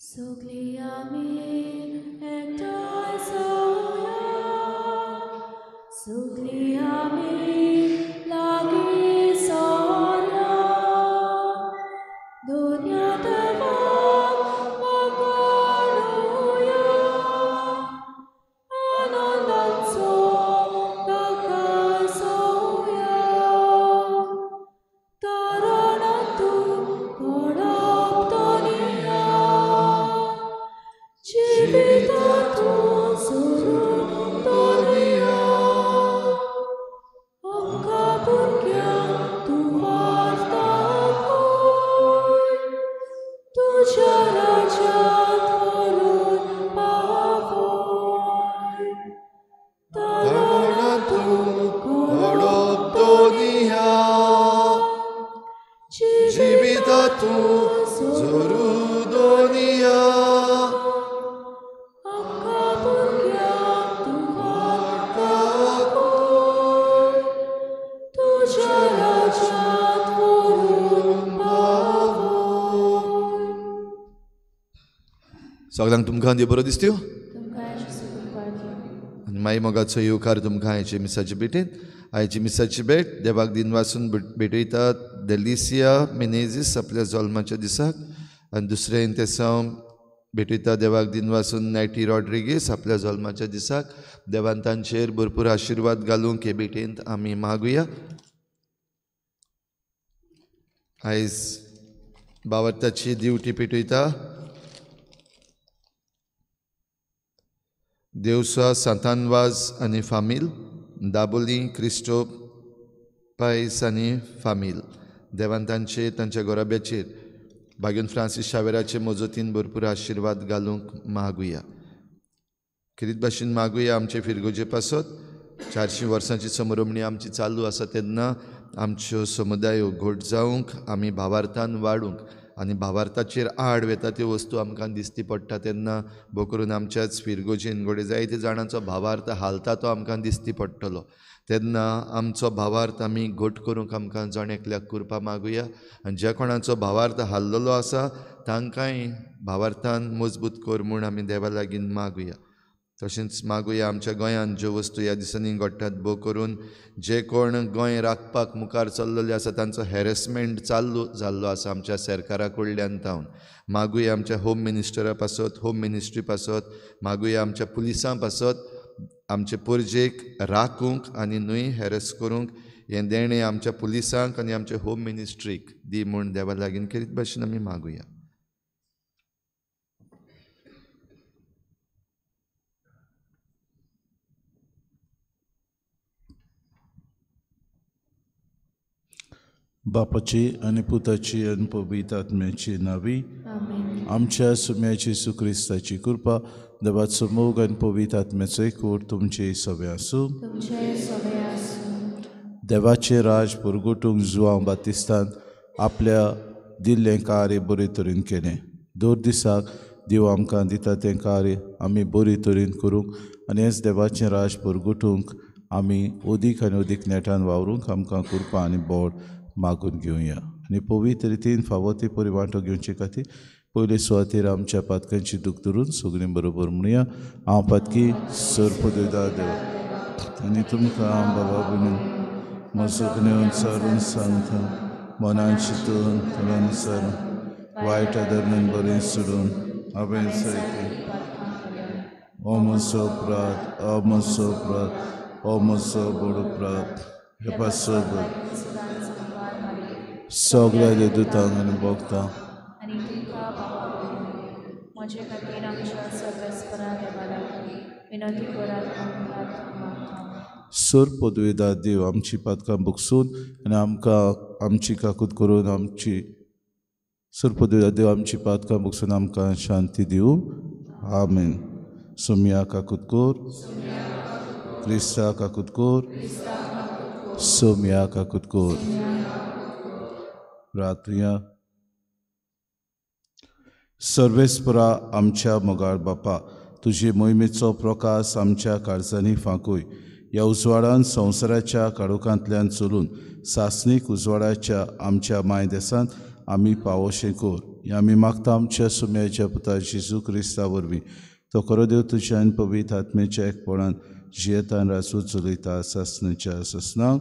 सगळीं आमी एकठांय जावया, सगळीं आमी लागीं सरया, दोन्या देवाक वखणुया, आनंदाचो ताका जोवया. तरणांतू घडप दोनिया, जिवितांतू जोडून दोनिया, आमकां भुरग्यांक तूं वाट दाखय, तुज्या राज्यांत व्हरून पावय. तरणांतू घडप दोनिया, जिवितांतू जोडून दोनिया, आमकां भुरग्यांक तूं वाट दाखय, तुज्या राज्यांत व्हरून पावय. सगळ्यांक तुमकां देव बरो दिसत्यो तुमकां जेजू कृपा दिवं. आनी माई मोगाचो येवकार तुमकां आयचे मिसाचे भेटेंत. आयची मिसाची भेट देवाक दिनवासून भेटयतात डेलिसिया मिनेझीस आपल्या जल्माच्या दिसाक, आनी दुसरें तेसांव भेटयता देवाक दिनवासून नायटी रॉड्रिगीस आपल्या जल्माच्या दिसाक. देवान तांचेर भरपूर आशिर्वाद घालूंक हे भेटेंत आमी मागुया. आयज बावत्ताची दिवटी पेटयता देवसा सांतानवाज आनी फामील, दाबोली क्रिस्टो पायस आनी फामील. देवान तांचेर तांच्या गोराब्याचेर भाग्योन फ्रांसीस शावेराचे मजतीन भरपूर आशिर्वाद घालूंक मागुया. खेरीत भाशेन मागुया आमचे फिरगोजे पासत. 400 वर्सांची समरमणी आमची चालू आसा तेन्ना आमच्यो समुदायो घट जावंक, आमी भावार्थान वाडूंक आनी भावार्थाचेर आड वेता त्यो वस्तू आमकां दिसती पडटा तेन्ना भोव करून आमच्याच फिरगोजेन घडये जायते जाणांचो भावार्थ हालता तो आमकां दिसती पडटलो. तेन्ना आमचो भावार्थ आमी घट करूंक आमकां जण एकल्याक कृपा मागुया आनी ज्या कोणाचो भावार्थ हाल्लेलो आसा तांकांय भावार्थान मजबूत कर म्हूण आमी देवा लागीं मागुया. तशेंच मागुया आमच्या गोंयांत ज्यो वस्तू ह्या दिसांनी घडटात भोव करून जे कोण गोंय राखपाक मुखार चल्लेले आसा तांचो हॅरेसमेंट चालू जाल्लो आसा आमच्या सरकारा कडल्यान तावन. मागुया आमच्या होम मिनिस्टरा पासत, होम मिनिस्ट्री पासत, मागुया आमच्या पुलिसां पासत, आमचे पोरजेक राखूंक आनी न्हय हॅरेस करूंक हें देणें आमच्या पुलिसांक आनी आमच्या होम मिनिस्ट्रीक दी म्हूण देवा लागीं खेरीत भाशेन आमी मागुया. बापाची आनी पुताची आनी पवित्र आत्म्याची नावी. आमच्या सुम्याची येसू क्रिस्ताची कृपा, देवाचो मोग आनी पवित्र आत्म्याचो एकवट तुमचे सगळे आसूं. देवाचें राज पुरगुटूंक जुआंव बातिस्तान आपल्या दिल्लें कार्य बरे तरेन केलें. दर दिसाक देव आमकां दिता तें कार्य आमी बरे तरेन करूंक आनी हेच देवाचें राज पुरगुटूंक आमी अदीक आनी अदीक नेटान वावरूंक आमकां कृपा आनी बळ मागून घेवया. आनी पवित्र रितीन फावो ते परी वांटो घेवचे खातीर पयले सुवातेर आमच्या पातकांची दूख धरून सगळीं बरोबर म्हणुया. हांव पातकी सर्पदेवता देव आनी तुमकां हांव बाबा म्हणून म्हजो सारून सांगता, मनान चिंतून तोंडान सारून वायट आदरणून बरें सोडून हांवें जायते ओ म्हजो अपराध, ओ म्हजो अपराध, ओ म्हजो व्हड अपराध. हे पासत सगळ्या देवदूतांक आनी भोगता आनी तुमकां बाबा म्हजे खातीर आमच्या सर्वेस्परा देवा लागीं विनंती करात म्हूण प्रार्थना मागता. सर पदवेदार देव आमची पातकां बगसून आनी आमकां आमची काकूत करून आमची सर पदवेदार देव आमची पातकां बगसून आमकां शांती दिवं. आमेन. सोमया काकूत कोर, क्रिस्ता काकूत कोर, सोमया काकूत कोर. प्रार्थुया. सर्वेस्परा आमच्या मोगाळ बापा, तुजे मोहिमेचो प्रकाश आमच्या काळजांनी फांकूय. ह्या उजवाडान संवसाराच्या काळोखांतल्यान चलून सासणीक उजवाडाच्या आमच्या माय देसांत आमी पावोशें कोर. हें आमी मागता आमच्या सुम्याच्या पुता जेजू क्रिस्ता वरवीं. तो खरो देव तुज्या आनी पवित्र आत्म्याच्या एकपणान जियेता आनी राजू चलयता सासणाच्या सासणाक.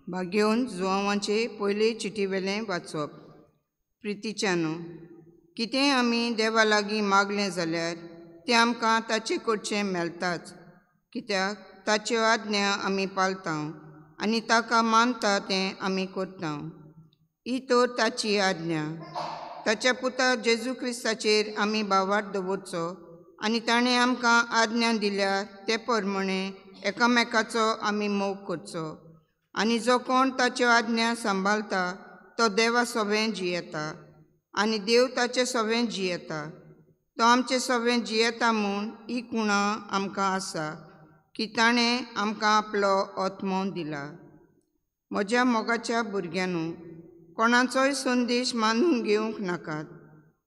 भाग्योवन जुवांवाचे पयले चिटीवेलें वाचप. प्रितीच्यानो, कितेंय आमी देवा लागीं मागलें जाल्यार तें आमकां ताचे कडचें मेळटाच, कित्याक ताच्यो आज्ञा आमी पाळटा आनी ताका मानता तें आमी करता. ही तर ताची आज्ञा, ताच्या पुता जेजू क्रिस्ताचेर आमी भावार्थ दवरचो आनी ताणें आमकां आज्ञा दिल्या ते प्रमाणे एकामेकाचो आमी मोग करचो. आनी जो कोण ताच्यो आज्ञा सांबाळता तो देवा सवें जियेता आनी देव ताचे सवें जियेता. तो आमचे सवें जियेता म्हूण ही कुणा आमकां आसा की ताणें आमकां आपलो आत्मो दिला. म्हज्या मोगाच्या भुरग्यांनो, कोणाचोय संदेश मानून घेवंक नाकात,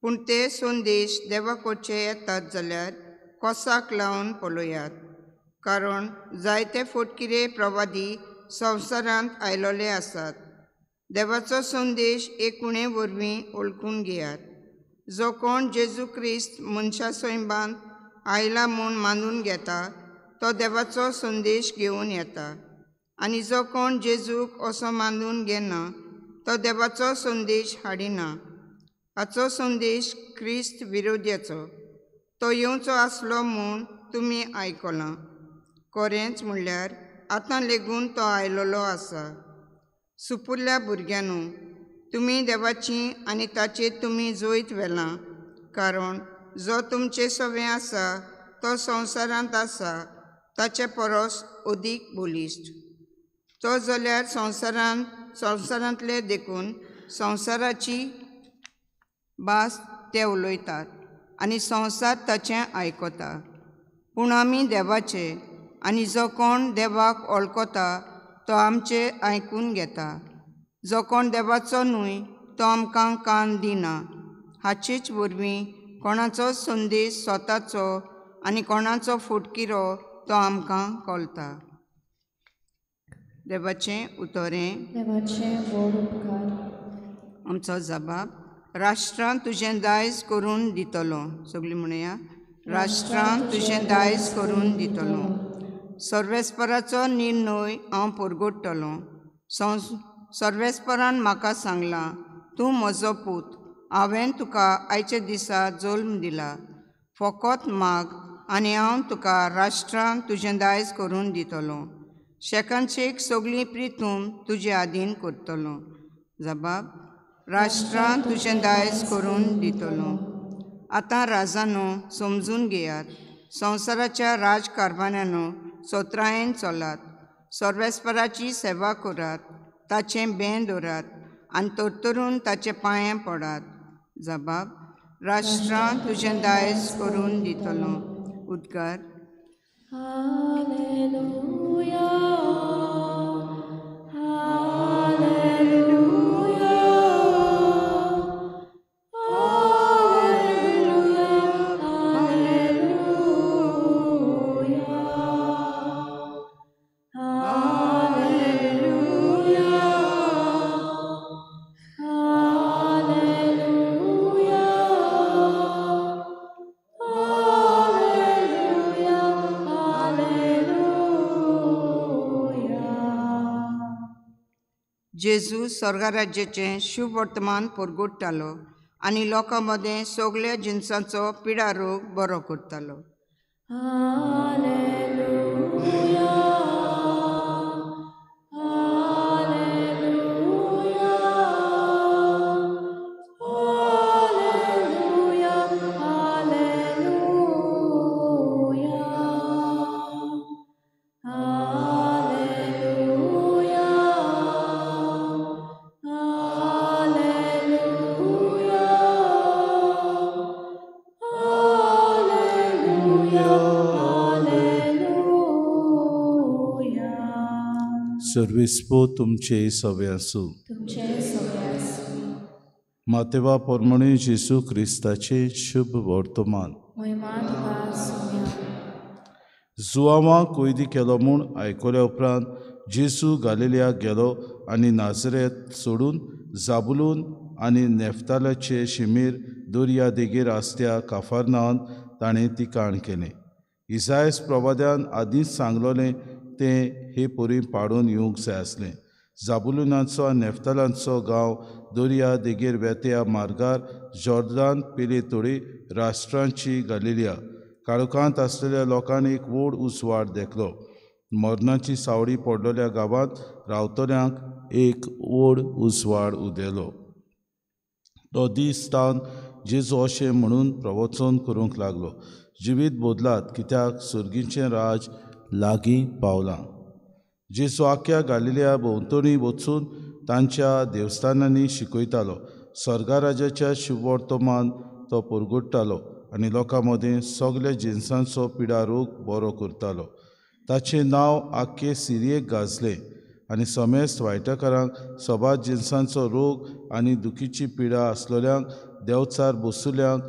पूण ते संदेश देवा कडचे येतात जाल्यार कोसाक लावन पळयात, कारण जायते फटकिरे प्रवादी संवसारांत आयलोले आसात. देवाचो संदेश एक उणे वरवीं वळखून घेयात. जो कोण जेजू क्रिस्त मनशा सैबांत आयला म्हूण मानून घेता तो देवाचो संदेश घेवन येता, आनी जो कोण जेजूक असो मानून घेना तो देवाचो संदेश हाडिना. हाचो संदेश क्रिस्त विरोध्याचो, तो येवचो आसलो म्हूण तुमी आयकलां. खरेंच म्हणल्यार आतां लेगून तो आयलोलो आसा. सुपुरल्या भुरग्यांनो, तुमी देवाची आनी ताचेर तुमी जैत व्हेलां, कारण जो तुमचे सवें आसा तो संवसारांत आसा ताचे परस अदीक बळिश्ट. तो जाल्यार संवसारांतले देखून संवसाराची भास ते उलयतात आनी संवसार ताचें आयकता. पूण आमी देवाचे, आनी जो कोण देवाक वळखता तो आमचें आयकून घेता. जो कोण देवाचो न्हय तो आमकां कान दिना. हाचेच वरवीं कोणाचो संदेश स्वताचो आनी कोणाचो फटकिरो तो आमकां कळटा. देवाचें उतरें. देवाचें व्हड उपकार. आमचो जबाब. राष्ट्रां तुजें दायज करून दितलो. सगळीं म्हणया, राष्ट्रां तुजें दायज करून दितलो. सर्वेस्पराचो निर्णय हांव परगट्टलो. सर्वेस्परान म्हाका सांगलां, तूं म्हजो पूत, हांवें तुका आयच्या दिसा जल्म दिला. फकत माग आनी हांव तुका राष्ट्रां तुजें दायज करून दितलो. शेकान शेक सगळीं प्रितूम तुजे आदीन करतलो. जबाब. राष्ट्रां तुजें दायज करून दितलो. आतां राजानो समजून घेयात, संवसाराच्या राजकारभान्यानो सोत्रायेन चलात, सर्वेस्पराची सेवा करात, ताचें बें दवरात आनी तरतरून ताचे पांये पडात. जबाब. राष्ट्रां तुजें दायज करून दितलो. उद्गार. हालेलुया, हालेलुया, हालेलुया, हालेलुया, हालेलुया, हालेलुया, हालेलुया, हालेलुया. जेजू स्वर्गराज्याचें शुभ वर्तमान परगट्टालो आनी लोकां मदें सगळ्या जिनसांचो पिडारोग बरो करतालो. हालेलुया, हालेलुया, हालेलुया, हालेलुया, हालेलुया, हालेलुया, हालेलुया, हालेलुया. सर्वेस्पो तुमचे सवे आसूं. तुमचे सवे आसूं. मातेवा पोरमणे जेजू क्रिस्ताचे शुभ वर्तमान. जुआंवाक कोयदी केलो म्हूण आयकल्या उपरांत जेजू गालिलियाक गेलो आनी नाजरेत सोडून जाबुलून आनी नेफ्तालाचे शिमेर दर्या देगेर आसत्या काफारनांत ताणें तिकाण केलें. इसायस प्रवाद्यान आदींच सांगलोलें तें हे परी पाडून येवंक जाय आसलें. जाबुलुनाचो आनी नेफ्तालांचो गांव दर्या देगेर वेत्या मार्गार जॉर्दान पेले तोडी राष्ट्रांची गालिलिया. काळोखांत आसलेल्या लोकांनी एक व्हड उजवाड देखलो. मरणाची सावळी पडलेल्या गांवांत रावतल्यांक एक व्हड उजवाड उदेलो. तो दीस तावन जेजू अशें म्हणून प्रवचन करूंक लागलो, जिवीत बदलात, कित्याक सर्गीचें राज लागीं पावलां. जेजू आख्या गालिलिया भोंवतणी वचून तांच्या देवस्थानांनी शिकयतालो. स्वर्गराजाच्या शुभवर्तमान तो परगट्टालो आनी लोकां मदीं सगल्या जिनसांचो पिडा रोग बरो करतालो. ताचें नांव आख्खे सिरियेक गाजलें आनी समेस्त वायटकारांक सबार जिनसांचो रोग आनी दुखीची पिडा आसलेल्यांक, देंवचार बसुल्यांक,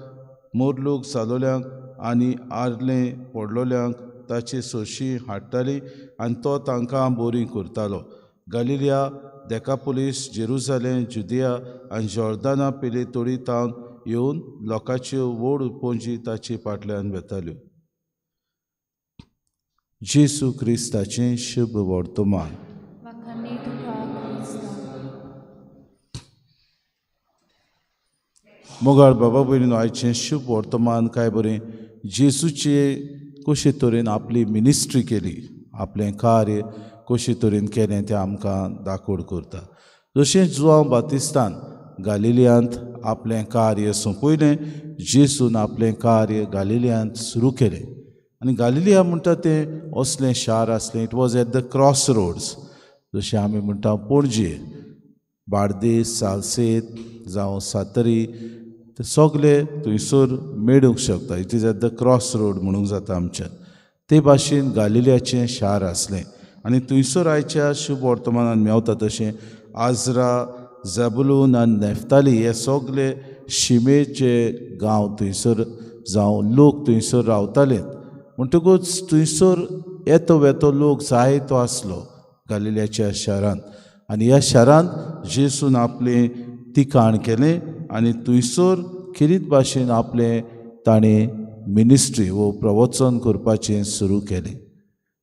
मोरलूक जालोल्यांक आनी आरलें पडलोल्यांक ताची सोशी हाडटाली आनी तो तांकां बरी करतालो. गालिलिया, देकापोलीस, जेरुजालेम, जुदिया आनी जॉर्दाना पेले तोडी तावन येवन लोकांच्यो व्हड पुंजी ताचे फाटल्यान वेताल्यो. जेजू क्रिस्ताचें शुभ वर्तमान. मोगाळ बाबा भयणीनो, आयचें शुभ वर्तमान काय बरें जेजूचे कशे तरेन आपली मिनिस्ट्री केली, आपलें कार्य कशे तरेन केलें तें आमकां दाखोवड करता. जशें जुआंव बातिस्तान गालिलियांत आपलें कार्य सोंपयलें, जेजून आपलें कार्य गालिलियांत सुरू केलें. आनी गालिलिया म्हणटा तें असलें शार आसलें, it was at the cross roads. जशें आमी म्हणटा पणजे, बार्देस, सालसेत जावं सातरी, ते सगले थंयसर मेळूंक शकता. It is at the cross road म्हणूंक जाता आमच्यान. ते भाशेन गालिलियाचें शार आसलें आनी थंयसर आयच्या शुभ वर्तमानान मेवता तशें आजरा, जबुलून आनी नेफ्ताली हे सगले शिमेचे गांव थंयसर जावं लोक थंयसर रावताले. म्हणटकूच थंयसर येतो वेतो लोक जायतो आसलो गालिलियाच्या शारांत. आनी ह्या शारांत जेजून आपलें तिकाण केलें आनी थंयसर खेरीत भाशेन आपलें ताणें मिनिस्ट्री वो प्रवचन करपाचें सुरू केलें.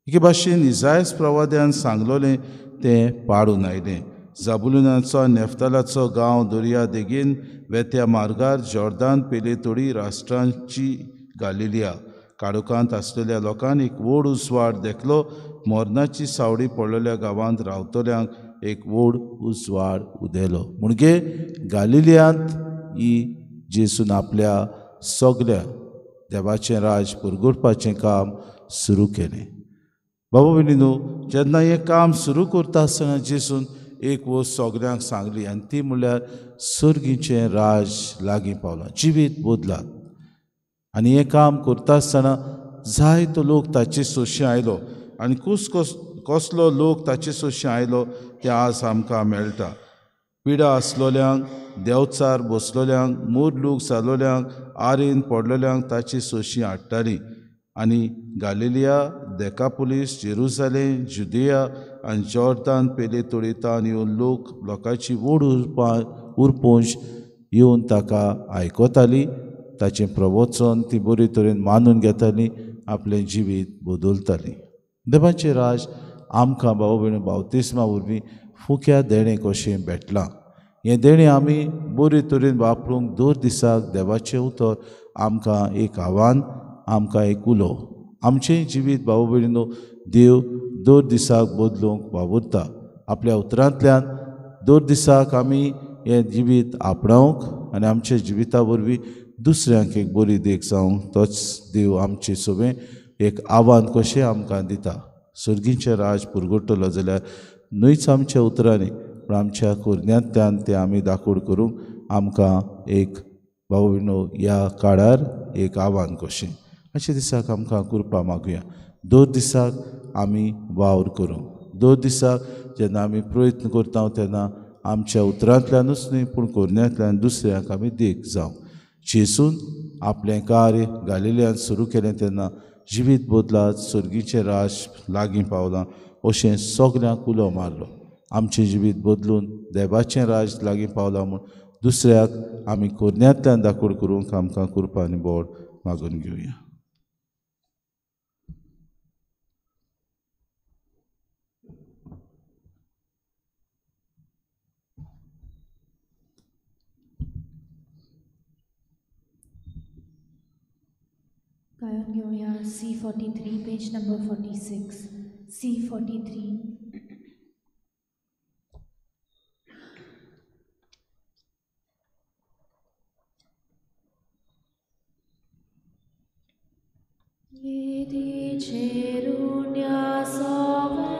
एके भाशेन इजायस प्रवाद्यान सांगलोलें तें पाडून आयलें. जाबुलुनाचो नेफ्तालाचो गांव दर्या देगेन वेत्या मार्गार जॉर्दान पेले तोडी राष्ट्रांची गालिलिया. काळोखांत आसलेल्या लोकांक एक व्हड उजवाड देखलो. मरणाची सावळी पडलेल्या गांवांत रावतल्यांक एक व्हड उजवाड उदेलो. म्हणजे गालिलियांत ही जेजून आपल्या सगल्या देवाचें राज परगटपाचें काम सुरू केलें. बाबा भयणीनो, जेन्ना हें काम सुरू करता आसतना जेजून एक वस्त सगल्यांक सांगली आनी ती म्हणल्यार सर्गीचें राज लागीं पावलां, जिवीत बदलात. आनी हें काम करता आसतना जायतो लोक ताचे सोशी आयलो आनी कसलो लोक ताचे सोशी आयलो तें आज आमकां मेळटा. पिडा आसलोल्यांक, देंवचार बसलोल्यांक, मोरलूक जालोल्यांक, आरेन पडलोल्यांक ताची सोशी हाडटाली. आनी गालिलिया, देकापोलीस, जेरुजालेम, जुदिया आनी जॉर्दान पेले तोडीतान येवन लोक लोकांची व्हड उरपोंश येवन ताका आयकताली. ताचें प्रवचन ती बरे तरेन मानून घेताली, आपलें जिवीत बदलताली. देवाचें राज आमकां भाव भयणी बावतिस्मा वरवीं फुक्या देणें कशें भेटलां. हें देणें आमी बरे तरेन वापरूंक दर दिसाक देवाचें उतर आमकां एक आव्हान, आमकां एक उलो. आमचें जिवीत भाव भयणीनो देव दर दिसाक बदलूंक वावुरता. आपल्या उतरांतल्यान दर दिसाक आमी हें जिवीत आपणावंक आनी आमच्या जिविता वरवीं दुसऱ्यांक एक बरी देख जावंक तोच देव आमचे सोबें एक आव्हान कशें आमकां दिता. सर्गीचें राज पुरगटलो जाल्यार न्हयच आमच्या उतरांनी पूण आमच्या करण्यांतल्यान तें आमी दाखोवड करूंक आमकां एक भाव भयणीनो ह्या काळार एक आव्हान कशें. अशें दिसाक आमकां कृपा मागुया. दर दिसाक आमी वावर करूंक, दर दिसाक जेन्ना आमी प्रयत्न करता तेन्ना आमच्या उतरांतल्यानूच न्हय पूण कोरण्यांतल्यान दुसऱ्यांक आमी देख जावं. जेजून आपलें कार्य गालिलियांत सुरू केलें तेन्ना जिवीत बदलात, सर्गीचें राज लागीं पावलां अशें सगल्यांक उलो मारलो. आमचें जिवीत बदलून देवाचें राज लागीं पावलां म्हूण दुसऱ्याक आमी कोरण्यांतल्यान दाखोड करूंक आमकां कृपा आनी बोड मागून घेवया. गायन घेवया C43 page number 46. C43. Yedi cerunya sove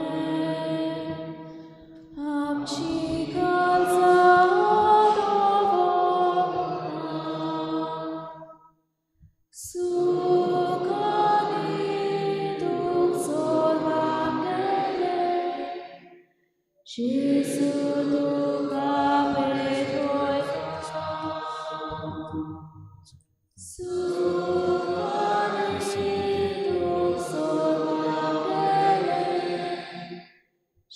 amci calza Gesù tuca petoita, sucani duc solvangele,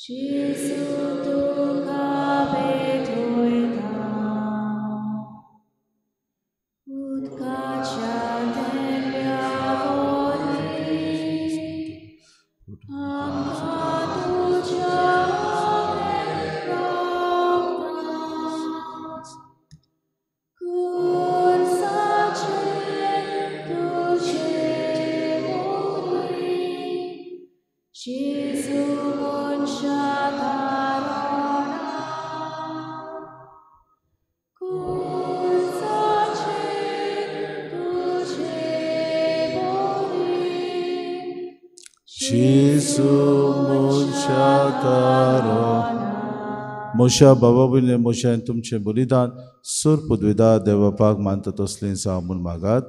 Gesù tuca petoita, ut caccia tembia voli, amca tucia. मोशा बाबा भयणी मोशान तुमचें बलिदान सूर पदवेदा देवपाक मानता तसलें जावं म्हूण मागात.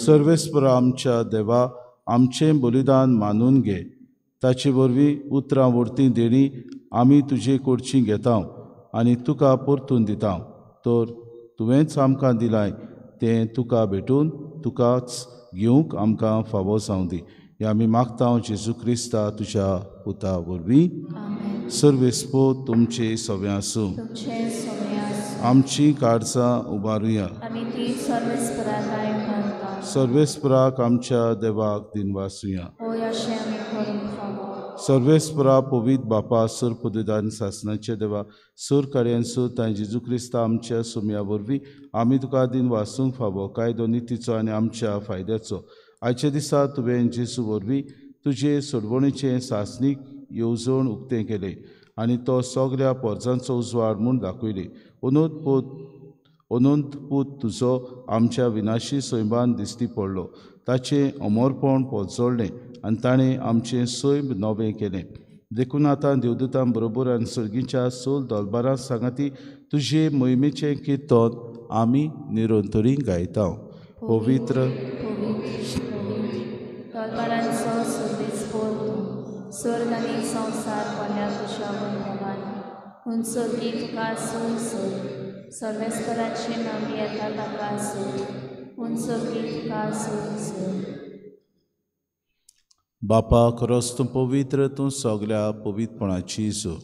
सर्वेस्पर आमच्या देवा आमचें बलिदान मानून घे, ताचे वरवीं उतरां वरतीं देणी आमी तुजे कडची घेता आनी तुका परतून दिता. तर तुवेंच आमकां दिलाय तें तुका भेटून तुकाच घेवंक आमकां फावो जावं दी. हें आमी मागता जेजू क्रिस्ता तुज्या पुता वरवीं. सर्वेस्पर तुमचे सवे आसूं. आमची काळजां उबारुया. सर्वेस्पराक आमच्या देवाक दिनवासुया. सर्वेस्परा पवित्र बापा सूर पदवेदान सासनाचे देवा सूर कार्यान सूर तांय जेजू क्रिस्ता आमच्या सुम्या वरवीं आमी तुका दिन वासूंक फावो कायदो नितीचो आनी आमच्या फायद्याचो. आयच्या दिसा तुवें जेजू वरवीं तुजे सोडवणेचें सासणीक येवजण उक्तें केलें आनी तो सगल्या पोरजांचो उजवाड म्हूण दाखयली. अनंत पूत तुजो आमच्या विनाशी सैमान दिश्टी पडलो, ताचें अमरपण पोजोडलें आनी ताणें आमचें सैम नवें केलें. देखून आतां देवदूतां बरोबर आनी सर्गीच्या सोल दलबारां सांगाती तुजे मोहिमेचें किर्तन आमी निरंतरी गायता. पवित्र दलबारांचो सर्वेस्पर तूं, स्वर्ग आनी संवसार भरल्या तुज्या वैभवान. पूण सर्गी तुका सोय सोय, सर्वेस्पराचे नाम येता ताका सोय, पूण सर्गी तुका सोय सोय. बापा खरोच तूं पवित्र, तूं सगल्या पवित्रपणाची सो.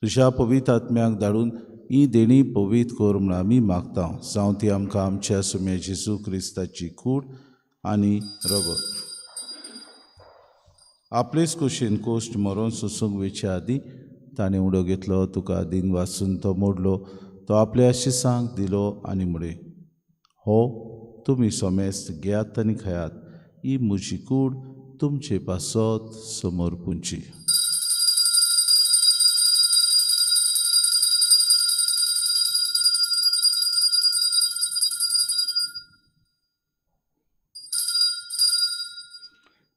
तुज्या पवित्र आत्म्याक धाडून ही देणी पवित्र कर म्हूण आमी मागता. जावं ती आमकां आमच्या सुम्या जेजू क्रिस्ताची कूड आनी रगत. आपलेच कुशीन कोश्ट मरोन सोसूंक वेचे आदीं ताणें उडो घेतलो, तुका दिन वाचून तो मोडलो, तो आपल्या शिसांक दिलो आनी म्हळें, हो तुमी सोमेस्त घेयात आनी खायात, ही म्हजी कूड तुमचे पासत समर्पूंची.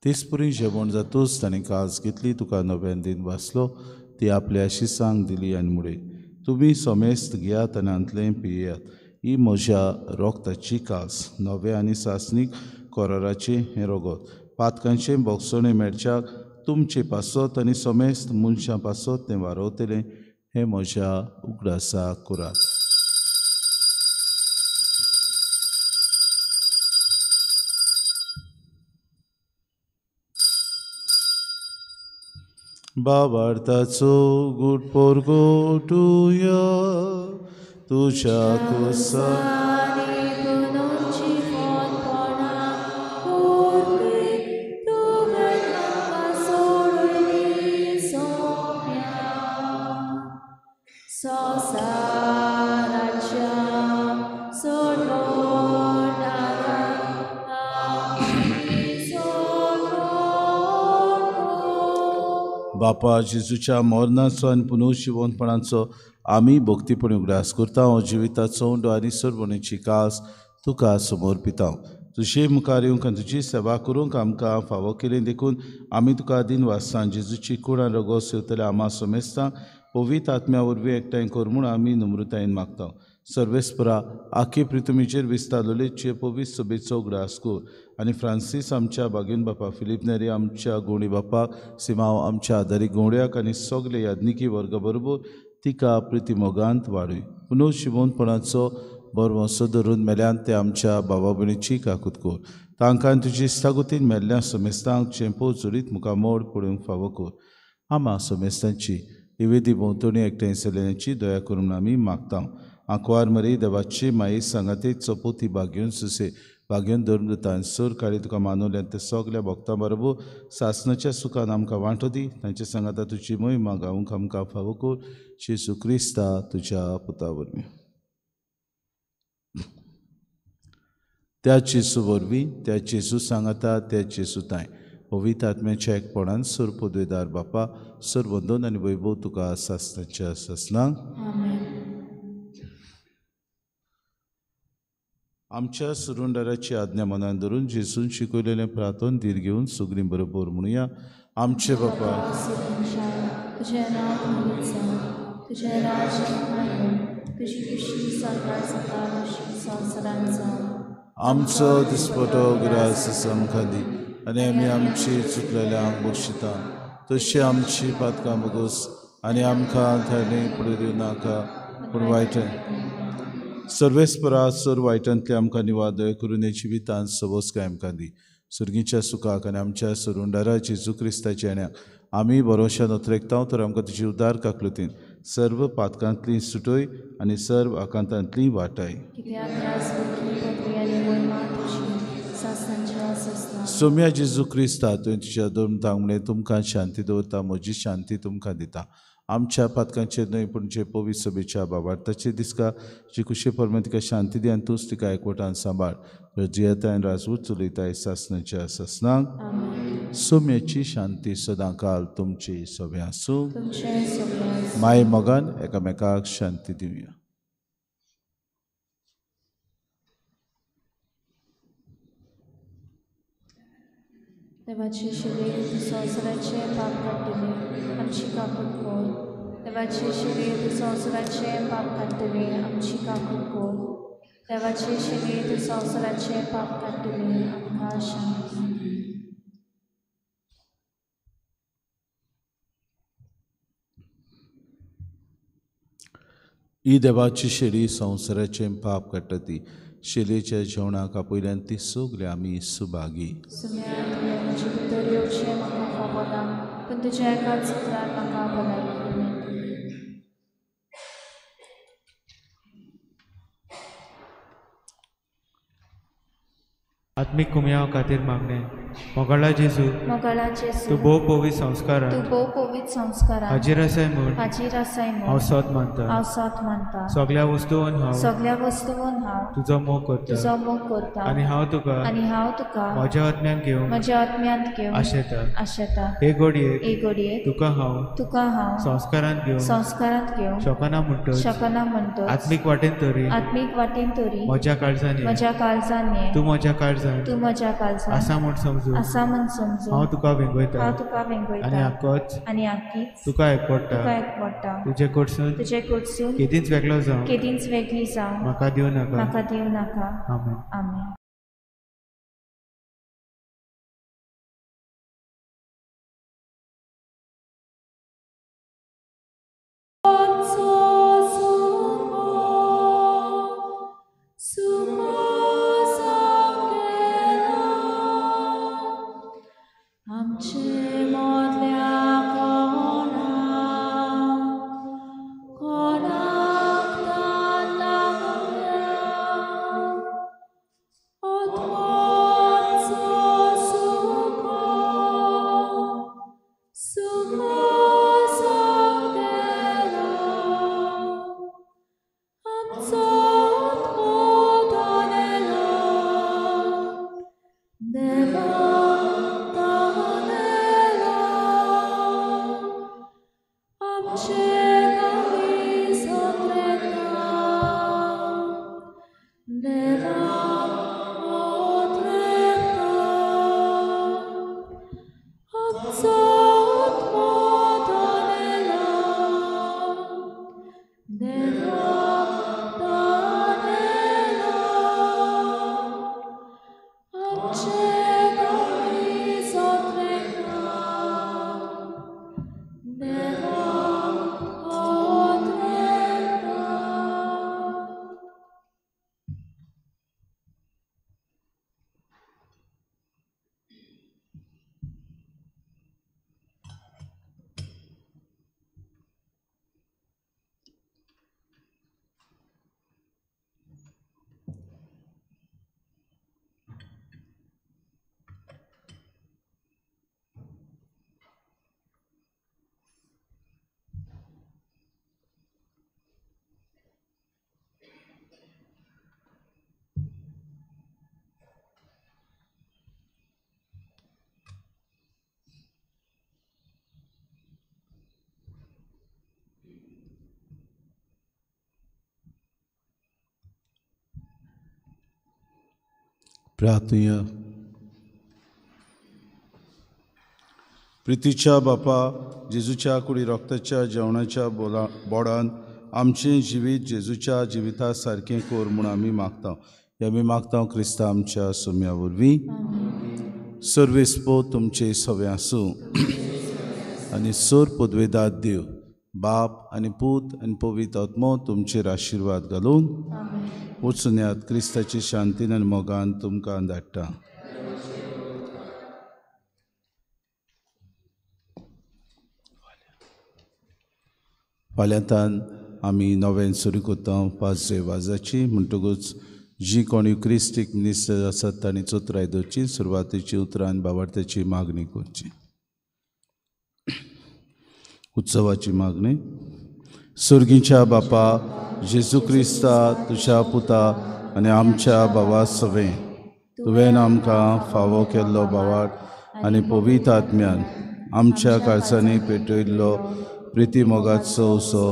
तेचपरी जेवण जातूच ताणें काज घेतली, तुका नव्यान दिन वाचलो, ती आपल्या शिसांक दिली आनी म्हळें, तुमी सोमेस्त घेयात आनी हांतलें पियेयात, ही म्हज्या रोगताची काज नव्या आनी सासणीक कोराराचें हें रोगोत पातकांचें बोगसणें मेळच्याक तुमचे पासत आनी समेस्त मनशां पासत तें वारवतलें हें म्हज्या उगडासा करात. बाबार्थाचो गुड पोरगोटुया तुज्या कुसा बापा जेजूच्या मरणाचो आनी पुनर्जिवंतपणाचो आमी भक्तीपणी उगडास करता. जिविताचो उंडो आनी सरवणेची कास तुका समर्पिता. तुजे मुखार येवंक आनी तुजी सेवा करूंक आमकां फावो केली देखून आमी तुका दिनवासान. जेजूची कूड आनी रगत सेवतले आमा समेस्तांक पवित्र आत्म्या वरवीं एकठांय कर म्हूण आमी नम्रतायेन मागता. सर्वेस्परा आखी पृथ्वीचेर विस्तारलेले पवित्र सभेचो उगडास कर आनी फ्रांसीस आमच्या बागेन बापा, फिलीप नेरी आमच्या गोंडी बापाक, सिमांव आमच्या आदारी गोंड्याक आनी सगळे याज्ञिकी वर्गा बरोबर तिका प्रितीमोगांत वाडय. पुनर्जिवंतपणाचो बरवंसो धरून मेल्यान ते आमच्या बाबा भयणीची काकूत कर. तांकां तुजी इस्तागुतीन मेल्ल्या समेस्तांक चेंपो चोरीत मुखामोड पळोवंक फावो कर. आमा समेस्तांची निवेदी भोंवतणी एकठांय जाल्ल्यांची दया करून आमी मागता. आंकवार मरी देवाची माई सांगाती चपोती बागेवन सुसे बागेवन धर्मदूतान सोर काळी तुका मानवल्यान ते सगल्या भक्तां बरोबर सासनाच्या सुखान आमकां वांटो दी. तांचे सांगाता तुजी मोहिमा गावंक आमकां फावो कर. जेजू क्रिस्ता तुज्या पुता वरवीं. त्या जेजू वरवीं, त्या जेजू सांगाता, त्या जेजू तांय पवित्र आत्म्याच्या एकपणान सोर पदवेदार बापा सोर वंदन आनी वैभव तुका सासनाच्या सासनाक. आमच्या सुरुंडाराची आज्ञा मनान धरून जेजून शिकयलेलें प्रार्थन धीर घेवन सगळीं बरोबर म्हणुया. आमचे बापा तुजें नांव पवित्र जावं, तुजें राज्य येवं, तुजी खुशी स्वर्गार जाता तशी संवसारांत जावं. आमचो दिसपटो ग्रास आमकां दी आनी आमी आमची चुकलेल्यांक बक्षिता तशी आमची पातकां बगोस आनी आमकां थंय पडूं दिवं नाका पूण वायट सर्वेस्परा सर वायटांतले आमकां निवादय करून हे जिवितांत सवस आमकां दी. सुर्गीच्या सुखाक आनी आमच्या सरुंडारा जेजू क्रिस्ताच्या येण्याक आमी भरोश्यान अत्रेकता तर आमकां तुजी उदार काकलुतीन सर्व पातकांतली सुटय आनी सर्व आकांतांतली वाटाय. सोम्या जेजू क्रिस्ता तुवें तुज्या धर्मतांक म्हणलें तुमकां शांती दवरता, म्हजी शांती तुमकां दिता. आमच्या पातकांचेर न्हय पूण जे पवित्र सभेच्या बाबार्थाचेर दिसका जी कुशे परमे तिका शांती दी आनी तूंच तिका एकवटान सांबाळ. जियेतायन राजवूत चलयताय सासनाच्या सासनाक. सोम्याची शांती सदांकाल तुमची सगळें आसूं. माय मोगान एकामेकाक शांती दिवया. देवाचे शरीर तूं संवसाराचें पाप काडटलें आमची काकूट कर. देवाचे शरीर तूं संवसाराचें पाप काडटलें आमची काकूट कर. देवाचे शरीर तूं संवसाराचें पाप काडटलें आमकां शांती दी. ही देवाची शेळी संवसाराचें पाप काडटा ती शेळयेच्या जेवणाक आपयल्यान ती सगळे आमी सुभागी. म्हजे भितर येवचें म्हाका फावना पूण तुज्या एकाच उतरान म्हाका भलायकी मेळटली. आत्मीक कुमयाव खातीर मागणें. मोगाळा जेजू, मोगाळा जेजू, तूं भोव पवित्र संस्कारान, तूं भोव पवित्र संस्कारान हाजीर आसाय म्हूण, हाजीर आसाय म्हूण हांव सत मानता, हांव सत मानता. सगळ्या वस्तून हांव, सगळ्या वस्तून हांव तुजो मोग करता, तुजो मोग करता आनी हांव तुका, आनी हांव तुका म्हज्या आत्म्यान घेवन, म्हज्या आत्म्यांत घेवन आशेता, आशेता. हे घडयेक, हे घडयेक तुका हांव, तुका हांव संस्कारांत घेवन, संस्कारांत घेवन शकना म्हणटच, शकना म्हणटच आत्मीक वाटेन तरी, आत्मीक वाटेन तरी म्हज्या काळजान, म्हज्या काळजान ये, तूं म्हज्या काळजान, तूं म्हज्या काळजान आसा म्हूण समजून, आसा म्हूण समजून हांव तुका वेंगयता, हांव तुका वेंगयता आनी आकोच, आनी आकीच तुका एकवटा, तुका एकवटा. तुजे कडसून, तुजे कडसून केदींच वेगळो जावं, केदींच वेगळी जावं म्हाका दिवं नाका, म्हाका दिवं नाका. आमेन. आमेन. प्रार्थना. प्रितीच्या बापा, जेजूच्या कुडी रक्ताच्या जेवणाच्या बोडान आमचें जिवीत जेजूच्या जिविता सारकें कर म्हूण आमी मागता. हे आमी मागता क्रिस्ता आमच्या सोम्या वरवीं. सर्वेस्पो तुमचे सवे आसूं आनी सोर पदवेदात देव बाप आनी पूत आनी पवित्र आत्मो तुमचेर आशिर्वाद घालून वचुन्यात. क्रिस्ताची शांतीन आनी मोगान तुमकां धाडटा. फाल्यांतान आमी नव्यान सुरू करता 5 वाजाची. म्हणटकूच जी कोण युक्रिस्टीक मिनिस्टर आसात तांणी चोत्राय दवरची, सुरवातेची उतरां आनी बाबार्थ्याची मागणी करची. उत्सवाची मागणी. सुर्गीच्या बापा, जेजू क्रिस्ता तुज्या पुता आनी आमच्या बाबा सवें तुवें आमकां फावो केल्लो बावाट आनी पवित्र आत्म्यान आमच्या काळजांनी पेटयल्लो प्रिती मोगाचो उसो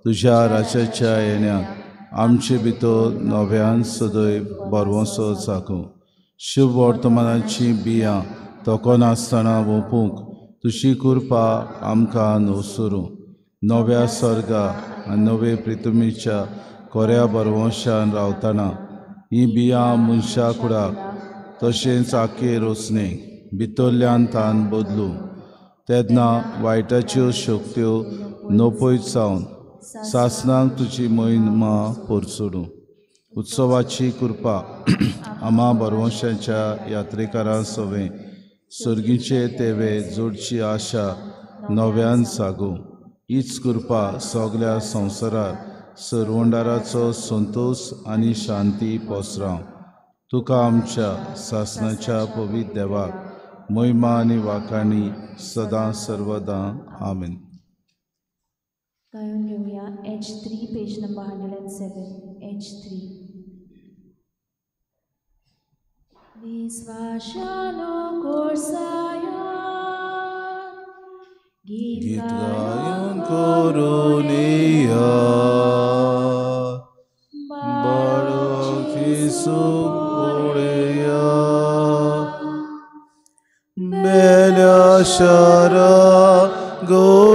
तुज्या राजाच्या येण्यान आमचे भितर नव्यान सदैव बरवसो जागूं. शुभ वर्तमानाची बियां तोखनासतना वोपूंक तुजी कृपा आमकां नवसरूं. नव्या सर्गा आनी नवे प्रितुमीच्या कोऱ्या बरवंशान रावतना ही बियां मनशा कुडाक तशेंच आखे रोसणे भितरल्यान तान बदलूं. तेन्ना वायटाच्यो शक्त्यो नपयत जावन सासणाक तुजी महिमा पोरचोडूं. उत्सवाची कृपा आमा बरवंशाच्या यात्रेकारां सवें सर्गीचे तेवे जोडची आशा नव्यान सागूं. हीच कृपा सगल्या संवसारार सरवंडाराचो संतोश आनी शांती पसराव. तुका आमच्या सासणाच्या पवित्र देवाक महिमा आनी वाखाणी सदां सर्वदां. आमेन. गायन घेवया H3 page number 107. H3. विश्वासानो कोर्साया गीत गायन करुनिया बाळोखी सुपोळया बेल्या शारा गोरया.